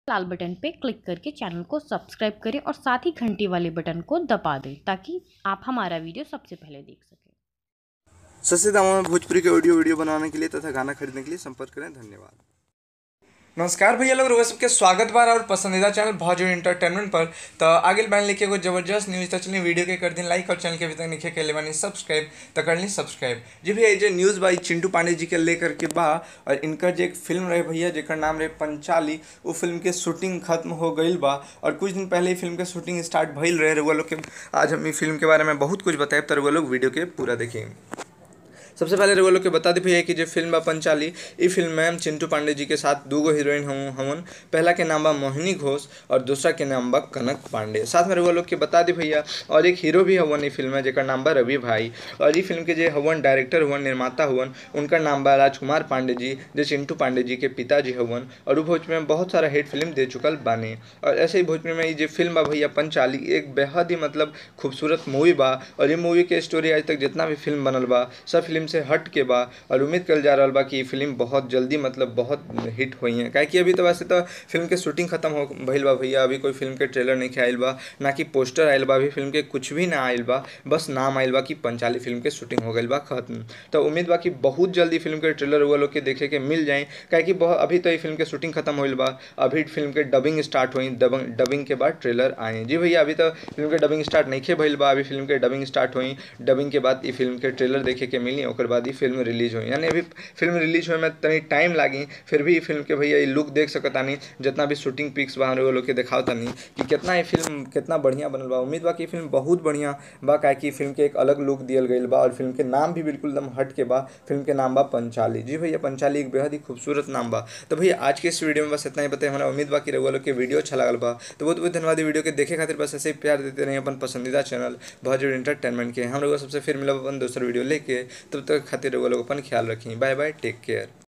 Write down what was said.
लाल button पे click करके channel को subscribe करें और साथ ही घंटी वाले बटन को दबा दें ताकि आप हमारा वीडियो सबसे पहले देख सकें। सस्ते दामों में भोजपुरी के ऑडियो वीडियो बनाने के लिए तथा गाना खरीदने के लिए संपर्क करें। धन्यवाद। नमस्कार भैया लोग, रोज सबके स्वागत बार और पसंदीदा चैनल भोजपुरी एंटरटेनमेंट पर। तो आगे बन लेके एगो जबरदस्त न्यूज़ तो चलिए वीडियो के कर दिन लाइक और चैनल के अभी तक नहीं के बानी सब्सक्राइब तो कर ली सब्सक्राइब। जी भैया ये न्यूज़ बाई चिंटू पांडे जी के लेकर के बा और इनकर जो एक फिल्म रहे भैया जेकर नाम रहे पंचाली, वो फिल्म के शूटिंग खत्म हो गई बा और कुछ दिन पहले ही फिल्म के शूटिंग स्टार्ट भइल रहे। रउआ लोग के आज हम फिल्म के बारे में बहुत कुछ बताए तो रउआ लोग वीडियो के पूरा देखें। सबसे पहले रउआ लोग के बता दी भैया कि जो फिल्म बा पंचाली, ई फिल्म में चिंटू पांडे जी के साथ दूगो हीरोइन हवन। पहला के नाम बा मोहिनी घोष और दूसरा के नाम बा कनक पांडे। साथ में रउआ लोग के बता दी भैया और एक हीरो भी हवन ई फिल्म में जेकर नाम बा रवि भाई। और ई फिल्म के जो हवन डायरेक्टर हवन निर्माता हवन उनका नाम बा राजकुमार पांडे जी, जो चिंटू पांडे जी के पिताजी हवन और भोजपुरी में बहुत सारा हिट फिल्म दे चुकल बानी। और ऐसे ही भोजपुरी में ये फिल्म बा भैया पंचाली एक बेहद ही मतलब खूबसूरत मूवी बा और ये मूवी के स्टोरी आज तक जितना भी फिल्म बनल बा सब फिल्म से हट के बा और उम्मीद कल जा रहा बा कि फिल्म बहुत जल्दी मतलब बहुत हिट हुई है। काहे कि अभी तो वैसे तो फिल्म के शूटिंग खत्म हो भइल बा भैया, अभी कोई फिल्म के ट्रेलर नहीं आयल बा, ना कि पोस्टर आयल बा, अभी फिल्म के कुछ भी ना आयल बा, बस नाम आयल बा कि पंचाली फिल्म के शूटिंग हो गई बा खत्म। तो उम्मीद बा कि बहुत जल्दी फिल्म के ट्रेलर हुआ लोग के देखे के मिल जाए। काहे कि अभी तो ये फिल्म के शूटिंग खत्म होल बा, अभी फिल्म के डबिंग स्टार्ट हुई, डबिंग के बाद ट्रेलर आए। जी भैया अभी तो फिल्म के डबिंग स्टार्ट नहीं भइल बा, अभी फिल्म के डबिंग स्टार्ट हुई, डबिंग के बाद ये फिल्म के ट्रेलर देखे के मिली, ओकर बाद ही फिल्म रिलीज हुई। यानी अभी फिल्म रिलीज हुए में तनी टाइम लागी, फिर भी फिल्म के भैया ये लुक देख सकतानी, जितना भी शूटिंग पिक्स बा हमरे लोग के देखावतानी कि कितना ये फिल्म कितना बढ़िया बनल बा। उम्मीद बा कि फिल्म बहुत बढ़िया बा, काहे कि फिल्म के एक अलग लुक दियल गइल बा और फिल्म के नाम भी बिल्कुल एकदम हट के बा। फिल्म के नाम बा पंचाली। जी भैया पंचाली एक बेहद ही खूबसूरत नाम बा। तो भैया आज के इस वीडियो में बस इतना ही बताए। हमारा उम्मीद बा कि रउआ लोग के वीडियो अच्छा लगल बा। तो बहुत बहुत धन्यवाद वीडियो के देखे खातिर। बस ऐसे ही प्यार देते रहिए अपन पसंदीदा चैनल भोजपुरी एंटरटेनमेंट के। हम लोग सबसे फिर मिलब अपन दूसरा वीडियो लेके, तब तक खातिर रउआ लोग अपन ख्याल रखी। Bye bye, take care.